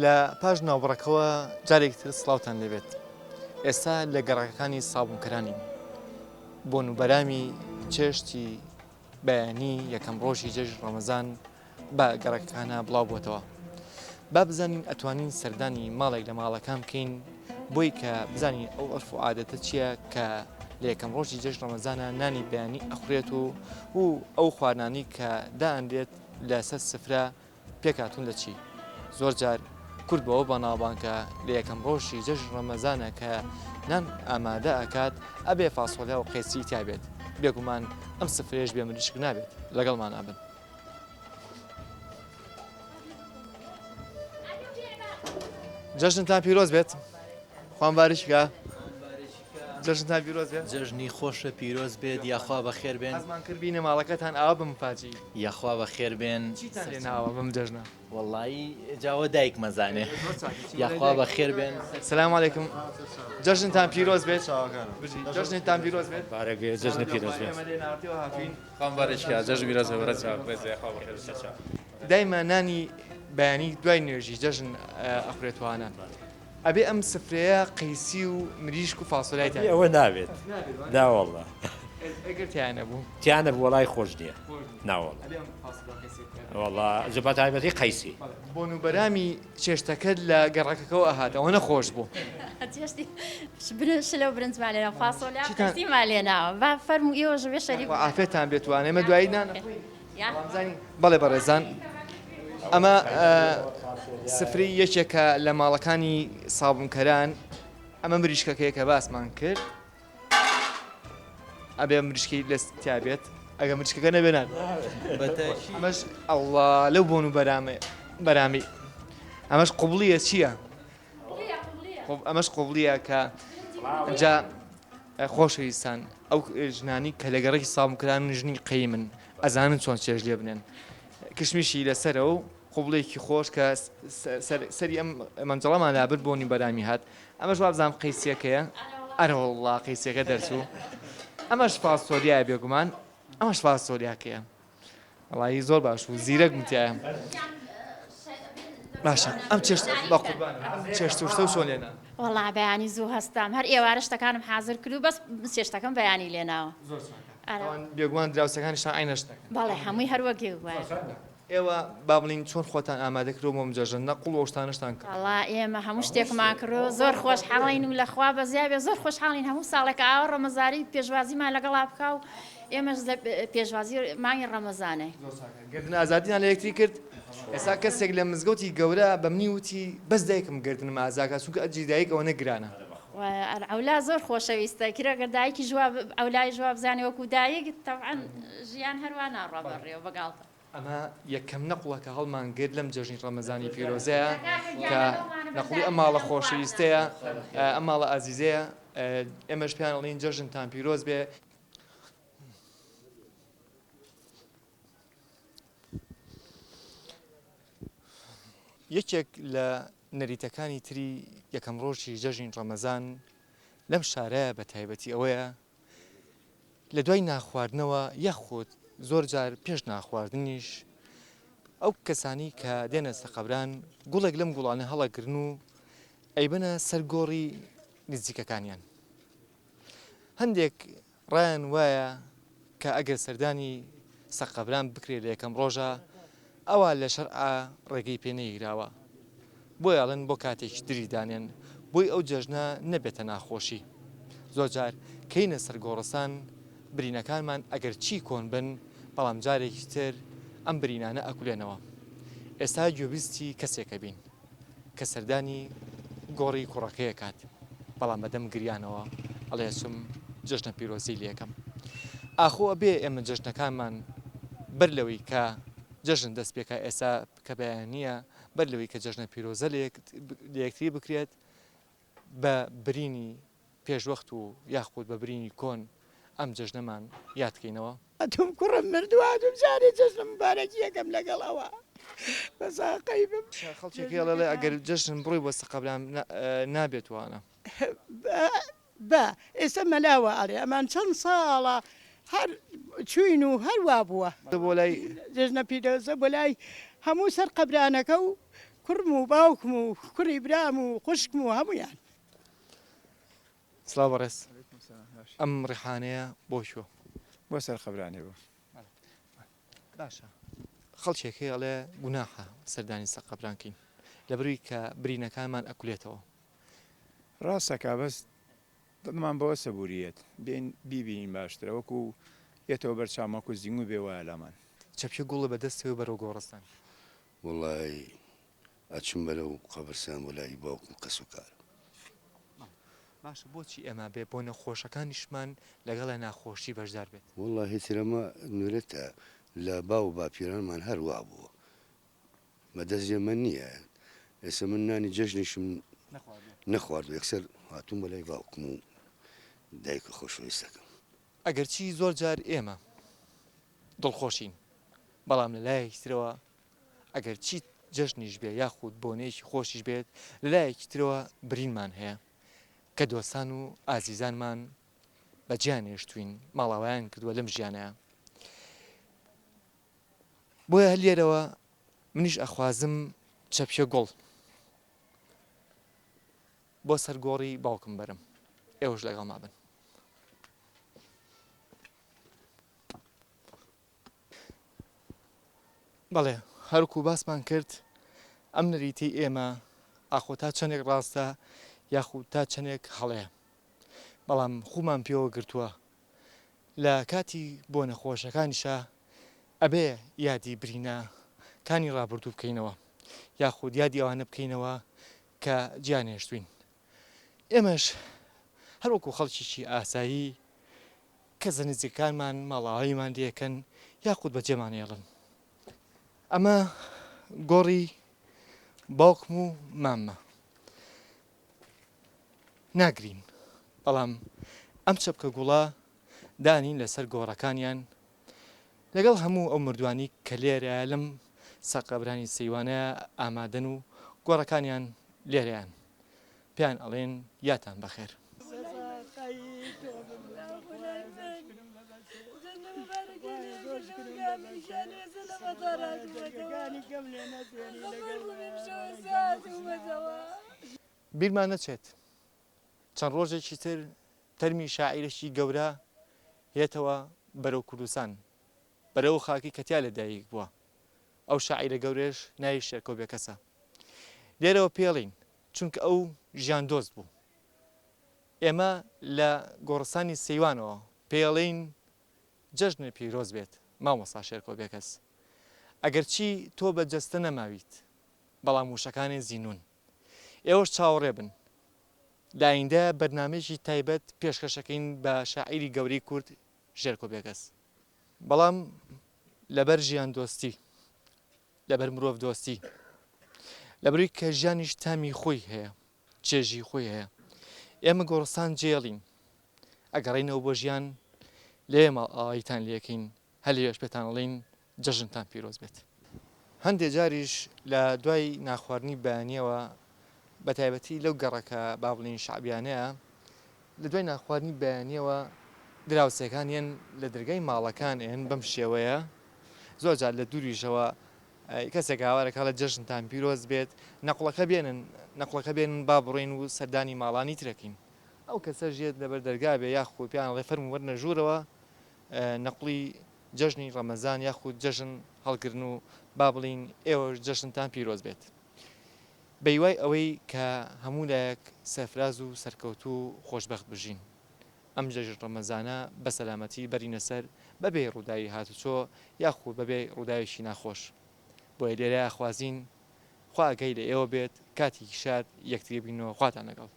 لە پاش ناوبڕەکەوە جارێکی تر سڵاوتان لێبێت. ئێستا لە گەڕەکەکانی سابوونکەرانین. بۆن و بەرامی چێشتی بەیانی یەکەم ڕۆژی جەژنی ڕەمەزان بە گەڕەکەکانە بڵاو بۆتەوە. با بزانین ئەتوانین سەردانی ماڵێک لە ماڵەکان بکەین بۆی کە بزانین ئەو عرف و عادەتە چییە کە لە یەکەم ڕۆژی جەژن ڕەمەزانە نانی بەیانی ئەخورێت و و ئەو خواردنانەی کە دائەنرێت لەسەر سفرە پێکهاتوون لە چی؟ زۆر جار کورد بەوە بەناوبانگە لە یەکەم ڕۆژی جەژن ڕەمەزانە کە نان ئامادە ئەکات ئەبێ فاسۆلیا و قەیسی تیا بێت بێگومان ئەم سفرەیەش بێ مریشک نابێت لەگەڵمان ئەبن. جەژنتان پیرۆز بێت خوان باریشکە جەژنتان پیرۆز بێت. جەژنی خۆشە پیرۆز بێت یاخوا بەخێر بێن. حەزمان کرد بینە ماڵەکەتان ئاوا بە مفاجی. یاخوا بەخێر بێن. چیتان لێ ناوە بەم جەژنە؟ وەڵایی جاوە دایکمە زانێ. یاخوا بەخێر بێن. سلام علیکم جەژنتان پیرۆز بێت. جەژنتان پیرۆز بێت. بارەک بێ جەژنت پیرۆز بێت. ئێمە لێ ناوەتەوە هاتوین. خوام بارێکی جەژن پیرۆز بێت بەڕێز چاک بێت یاخوا بەخێر بێن. دایمە نانی بەیانی دوای نوێژی جەژن ئەخورێتوانە. ئەبێ ئەم سفرەیە قەیسی و مریشک و فاسۆلیای تیا بێت. ئەوە نابێت ناوەڵا. ئەگەر تیا نەبوو. تیا نەبوو وەڵای خۆش نییە ناوەڵا. ئەبێ ئەم فاسۆلیا و قەیسیە تیا بێت. وەڵا جا بە تایبەتی قەیسی. بۆن و بەرامی چێشتەکەت لە گەڕەکەکەوە ئەهات ئەوەنە خۆش بوو. چێشتی شلە و برنجمان لێناوە فاسۆلیا و قەیسیمان لێناوە با فەرموو ئێوەش بێ شەریک بن. عافێتان بێت وانە ئێمە دوایی نان ئەخۆین. بەڵێ بەڕێزان ئەمە سفری یەکێکە لە ماڵەکانی سابونکەران ئەمە مریشکەکەیە کە باسمان کرد ئەبێ مریشکی لە تیا بێت ئەگە مریشکەکە نەبێ نابێت ئەمەش ئەڵڵا لەو بۆن و بەرامێ بەرامی ئەمەش قوبڵیە چییە؟ ئەمەش قوبڵیە کە جا خۆشەویستان ئەو ژنانی کە لە گەڕەکی سامکران ژنی قەیمن ئەزانن چۆن چێژ لێ بنێن کشمیشی لەسەرە و قوبڵێکی خۆش کە سەری ئەم مەنجەڵەمان لابرد بۆنی بەرامی هات ئەمەش وابزانام قەیسیەکەیە ئەرەوەڵڵا قەیسیەکە دەرچوو ئەمەش فاسۆلیایە بێگومان ئەمەش فاسۆلیاکەیە وەڵایی زۆر باش بوو زیرەک بووم تیایا باشە ئەم چێشت بە قوربان چێشت و شتە و چۆن لێنا وەڵا بەیانی زوو هەستام هەر ئێوارە شتەکانم حازر کرد و بەس چێشتەکەم بەیانی لێناوە زۆر چاکە ئەوان بێگومان دراوسێکانیشتان عەینە شتەکەن بەڵێ هەمووی هەر وەک یەک وایە. ئێوە با بڵێین چۆن خۆتان ئامادە کردووە بۆ ئەم جەژنە نەقڵ و ئەو شتانەشتان کڕی؟ وەڵا ئێمە هەموو شتێکمان کڕی و زۆر خۆشحاڵین و لە خوا بەزیا بێ زۆر خۆشحاڵین هەموو ساڵێک ئاوا ڕەمەزانی پێشوازیمان لەگەڵا بکا و ئێمەش لە پێشوازی مانگی ڕەمەزانین. زۆر چاکە گەردن ئازادیتان لە یەکتری کرد؟ ئێستا کەسێک لە مزگەوتی گەورە بە منی وتی بەس دایکم گەردنم ئازاکا چونکە ئەجری دایک ئەوەنە گرانە. عەولا زۆر خۆشەویستە کورە گەر دایکیش وا عەولایش وا بزانێ وەکو دایک تەبعەن ژیان هەر وا ناڕوا بەڕێوە بە گاڵتە. ئەمە یەکەم نەقڵە کە هەڵمان گرت لەم جەژنی ڕەمەزانی پیرۆزەیە کە نەقڵی ئەم ماڵە خۆشەویستەیە ئەم ماڵە ئازیزەیە ئێمەش پێیان ئەڵێین جەژنتان پیرۆز بێ. یەکێک لە نەریتەکانی تری یەکەم ڕۆژی جەژنی ڕەمەزان لەم شارە بە تایبەتی ئەوەیە لە دوای ناخواردنەوە یاخود زۆر جار پێش ناخواردنیش ئەو کەسانی کە دێنە سەقەبران گوڵێک لەم گوڵانە هەڵەگرن و ئەیبەنە سەر گۆڕی نزیکەکانیان هەندێک ڕایان وایە کە ئەگەر سەردانی سەقەبران بکرێت لە یەکەم ڕۆژا ئەوا لە شەرعا ڕێگەی پێ نەگیراوە بۆیە ئەڵێن بۆ کاتێکی تری دانێن بۆی ئەو جەژنە نەبێتە ناخۆشی زۆرجار کەینە سەر گۆڕستان برینەکانمان ئەگەر چی کۆن بن بەڵام جارێکی تر ئەم برینانە ئەکولێنەوە ئێستا گوێبیستی کەسێکە بین کە سەردانی گۆڕی کوڕەکەی ئەکات بەڵام بەدەم گریانەوە ئەڵێ ئەچم جەژنە پیرۆزی لێکەم ئاخۆ ئەبێ ئێمە جەژنەکانمان بەر لەوەی کە جەژن دەست پێکا ئێستا کە بەیانیە بەر لەوەی کە جەژنە پیرۆزە لە یەکتری بکرێت بە برینی پێشوەخت و یاخود بە برینی کۆن ئەم جەژنەمان یاد کەینەوە؟ ئەتوم کوڕم مردوە ئەتوم جارێ جەژنە موبارەکی ئەکەم لەگەڵ ئەوە بەس ئاقەی بم. خەڵکێک هەیە ئەڵێ ئەگەر جەژن بڕۆی بۆ سەقەبران نابێت وانە. بە ئێستا مەلا وا ئەڵێ ئەمان چەند ساڵە هەر چوین و هەر وا بووە. بۆ لای. جەژنە پیرۆزە بۆ لای هەموو سەر قەبرانەکە و. کوڕم و باوکم و کوڕی برام و خوشکم و هەموویان. سڵاو بەڕێز ئەم ڕیحانەیە بۆ کوێ؟ بۆ سەر قەبرانێ بوو. باشە خەڵکێک هەیە ئەڵێ گوناحە سەردانی سەر قەبران کەین لەبەروی کە برینەکانمان ئەکولێتەوە. ڕاستەکا بەس دڵمان بەوە سەبوریەت بێین بیبینین باشترە وەکو یەتەوە بەر چاومان وەکو زینگو بێ وایە لامان. چەپکێ گوڵە بە دەستەوە بەرەو گۆڕستان. وەڵای ئەچم بەرەو قەبرسان بۆ لای باوکم و کەس و کارم. باشە بۆچی ئێمە بێ بۆنە خۆشەکانیشمان لەگەڵە ناخۆشی بەشدار بێت؟ وەڵاهی تر ئەمە نورەتە لە باو و باپیرانمان هەر وا بووە بە دەست ئێمە نییە ئێستا من نانی جەژنیشم نەخواردووە یەکسەر هاتووم بە لای باوکم و دایکە خۆشەویستەکەم. ئەگەرچی زۆر جار ئێمە دڵخۆشین بەڵام لە لایەکی ترەوە ئەگەر چی جەژنیش بێ یاخود بۆنەیەکی خۆشیش بێت لە لایەکی ترەوە برینمان هەیە کە دۆستان و ئازیزانمان بەجێیان هێشتوین ماڵاوایان کردووە لەم ژیانەیە بۆیە هەر لێرەوە منیش ئەخوازم چەپکێ گوڵ بۆ سەر گۆڕی باوکم بەرم ئێوەش لەگەڵما بن. بەڵێ هەرکو باسمان کرد ئەم نەریتەی ئێمە ئاخۆ تا چەندێک ڕاستە یاخود تا چەندێک هەڵەیە بەڵام خومان پێوە گرتووە لە کاتی بۆنە خۆشەکانیشا ئەبێ یادی برینە کانی ڕابردوو بکەینەوە یاخود یادی ئەوانە بکەینەوە کە جیان هێشتوین ئێمەش هەروەکو خەڵکیی ئاسایی کەسە نزیکەکانمان ماڵئاواییمان لێکەن یاخود بەجێمان هێڵن. ئەمە گۆڕی باوکم و ماممە. ناگرین، بەڵام ئەم چەپکە گوڵە دانین لەسەر گۆڕەکانیان لەگەڵ هەموو ئەو مردوانی کە لێرە لەم سەقەبرانی سەیوانە ئامادەن و گۆڕەکانیان لێرەیان. پێیان ئەڵێن یاتان بەخێر. بیرمان نەچێت چەند ڕۆژێکی تر تەرمی شاعیرێکی گەورە یەتەوە بەرەو کوردستان بەرەو خاکی کە تیا لەدایک بووە ئەو شاعیرە گەورەیەش ناوی شێرکۆ بێکەسە لێرەوە پێڵین چونکە ئەو ژیان دۆست بوو. ئێمە لە گۆڕستانی سەیوانەوە پێیەڵێین جەژنت پیرۆز بێت مامۆستا شێرکۆ بێکەس. ئەگەرچی تۆ بە جەستە نەماویت، بەڵام وشەکانت زیندوون. ئێوەش چاوەڕێ بن. لە ئایندە بەرنامەیەکی تایبەت پێشکەشەکەین بە شاعیری گەورەی کورد شێرکۆ بێکەس. بەڵام لەبەر ژیاندۆستی لەبەر مرۆڤ دۆستی لەبەروی کە ژیانیش تامی خۆی هەیە چێژی خۆی هەیە ئێمە گۆڕستان جێڵین ئەگەڕینەوە بۆ ژیان لێ ماڵ ئاواییتان لەکەین هەر لێش پێتان ئەڵین جەژنتان پیرۆز بێت. هەندێ جاریش لە دوای ناخواردنی بەیانیەوە بە تایبەتی لەو گەڕەکە با بڵێین شەعبیانەیە لە دوای نانخواردنی بەیانیەوە دراوسێکان یەن لە دەرگای ماڵەکان ئێن بەم شێوەیە زۆر جار لە دووریشەوە کەسێک هاوارەکە ئەڵێ جەژنتان پیرۆز بێت نەقڵەکە بێنن نەقڵەکە بێنن با بڕۆین و سەردانی ماڵانی ترەکەین ئەو کەسەش یەت لەبەر دەرگا بێ یاخود پێیان ئەڵێ فەرموو وەرنە ژوورەوە نەقڵی جەژنی ڕەمەزان یاخود جەژن هەڵگرن و با بڵێین ئێوەش جەژنتان پیرۆز بێت. بەهیوای ئەوەی کە هەموو لایەک سەرفراز و سەرکەوتوو و خۆشبەخت بژین. ئەم جەژن ڕەمەزانە بە سەلامەتی بەرینە سەر بەبێ ڕووداوی هاتوچۆ یاخود بەبێ ڕووداوێکی ناخۆش. بۆیە لێرە ئەخوازین خوا ئاگای لە ئێوە بێت کاتێکی شاد یەکتری بینەوە خواتان لەگەڵ.